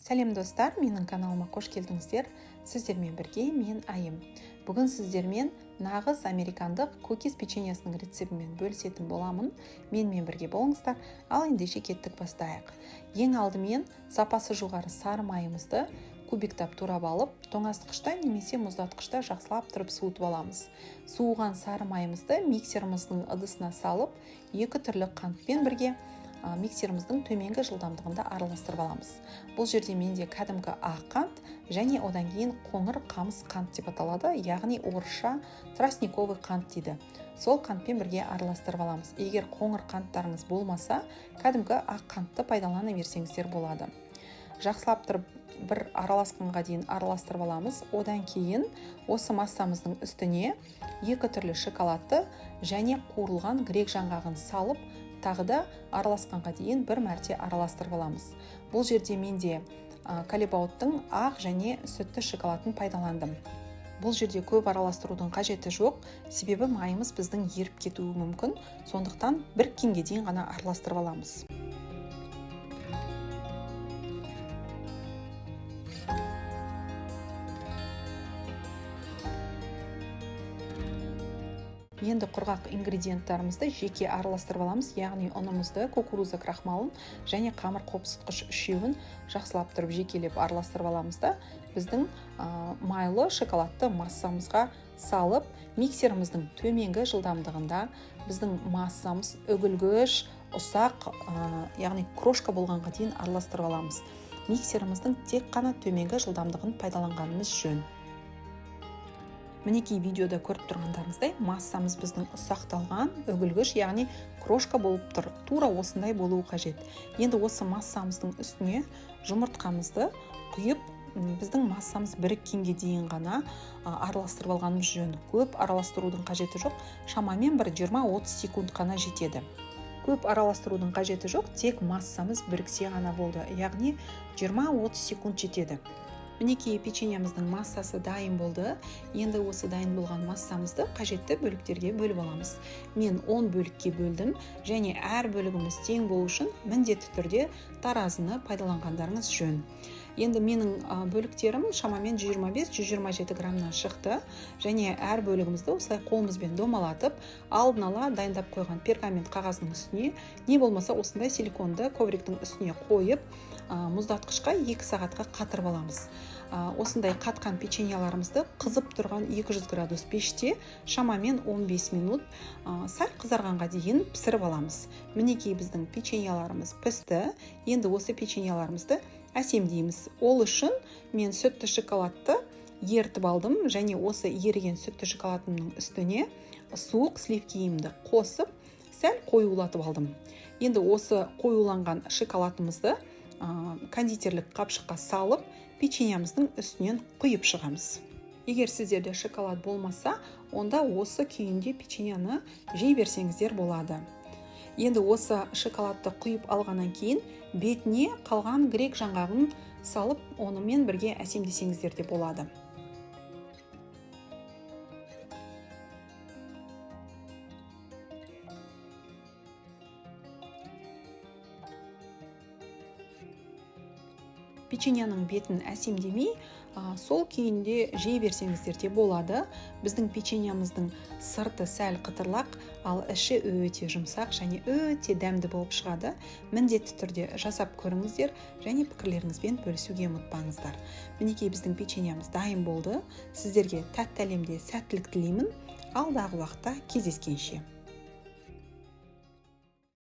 Сәлем, достар! Менің каналыма қош келдіңіздер. Сіздермен бірге мен, Айым. Бүгін сіздермен нағыз американдық cookies печеньесінің рецептімен бөлісетін боламын. Менімен бірге болыңыздар. Ал ендеше кеттік, бастайық. Ең алдымен сапасы жоғары сары майымызды кубиктап турап алып, тоңазытқышта немесе мұздатқышта жақсылап тұрып суытып аламыз. Суыған сары майымызды миксеріміздің ыдысына салып, екі түрлі қантпен бірге миксеріміздің төменгі жылдамдығында араластырып аламыз. Бұл жерде менде кәдімгі ақ қант және одан кейін қоңыр қамыс қант деп аталады, яғни орысша тростниковый қант дейді. Сол қантпен бірге араластырып аламыз. Егер қоңыр қанттарыңыз болмаса, кәдімгі ақ қантты пайдалана берсеңіздер болады. Жақсылап тұрып бір араласқанға дейін араластырып аламыз. Одан кейін осы массамыздың үстіне екі түрлі шоколадты және қуырылған грек жаңғағын салып, тағы да араласқанға дейін бір мәрте араластырып аламыз. Бұл жерде менде Калебауттың ақ және сүтті шоколадын пайдаландым. Бұл жерде көп араластырудың қажеті жоқ, себебі майымыз біздің еріп кетуі мүмкін. Сондықтан біріккенге дейін ғана араластырып аламыз. Енді құрғақ ингредиенттарымызды жеке араластырып аламыз, яғни ұнымызды, кукуруза крахмалын және қамыр қопсытқыш, үшеуін жақсылап тұрып жекелеп араластырып аламыз да, біздің майлы шоколадты массамызға салып, миксеріміздің төменгі жылдамдығында біздің массамыз үгілгіш ұсақ, яғни крошка болғанға дейін араластырып аламыз. Миксеріміздің тек қана төменгі жылдамдығын пайдаланғанымыз жөн. Мінекей, видеода көріп тұрғандарыңыздай, массамыз біздің ұсақталған, үгілгіш, яғни крошка болып тұр. Тура осындай болуы қажет. Енді осы массамыздың үстіне жұмыртқамызды құйып, біздің массамыз біріккенге дейін ғана араластырып алғанымыз жөн. Көп араластырудың қажеті жоқ, шамамен бір 20-30 секунд қана жетеді. Көп араластырудың қажеті жоқ, тек массамыз біріксе ғана болды, яғни 20-30 секунд жетеді. Мінекей, печеньеміздің массасы дайын болды. Енді осы дайын болған массамызды қажетті бөліктерге бөліп аламыз. Мен 10 бөлікке бөлдім және әр бөлігіміз тең болу үшін міндетті түрде таразыны пайдаланғандарыңыз жөн. Енді менің бөліктерім шамамен 125-127 граммнан шықты. Және әр бөлігімізді осылай қолымызбен домалатып, алдын ала дайындап қойған пергамент қағазының үстіне не болмаса осындай силиконды ковриктің үстіне қойып, мұздатқышқа 2 сағатқа қатырып аламыз. Осындай қатқан печеньяларымызды қызып тұрған 200 градус пеште шамамен 15 минут сәл қызарғанға дейін пісіріп аламыз. Мінекей, біздің печеньяларымыз пісті. Енді осы печеньяларымызды әсемдейміз. Ол үшін мен сүтті шоколадты ерітіп алдым және осы еріген сүтті шоколадымның үстіне суық сливкиімді қосып, сәл қоюлатып алдым. Енді осы қоюланған шоколадымызды кондитерлік қапшыққа салып, печеньямыздың үстінен құйып шығамыз. Егер сіздерде шоколад болмаса, онда осы күйінде печеньяны жей берсеңіздер болады. Енді осы шоколадты құйып алғаннан кейін бетіне қалған грек жаңғағын салып, онымен бірге әсемдесеңіздер де болады. Печеньяның бетін әсемдемей, сол күйінде жей берсеңіздер де болады. Біздің печеньямыздың сырты сәл қытырлақ, ал іші өте жұмсақ және өте дәмді болып шығады. Міндетті түрде жасап көріңіздер және пікірлеріңізбен бөлісуге ұмытпаңыздар. Мінекей, біздің печеньямыз дайын болды. Сіздерге тәтті әлемде сәттілік тілеймін. Алдағы уақытта кездескенше!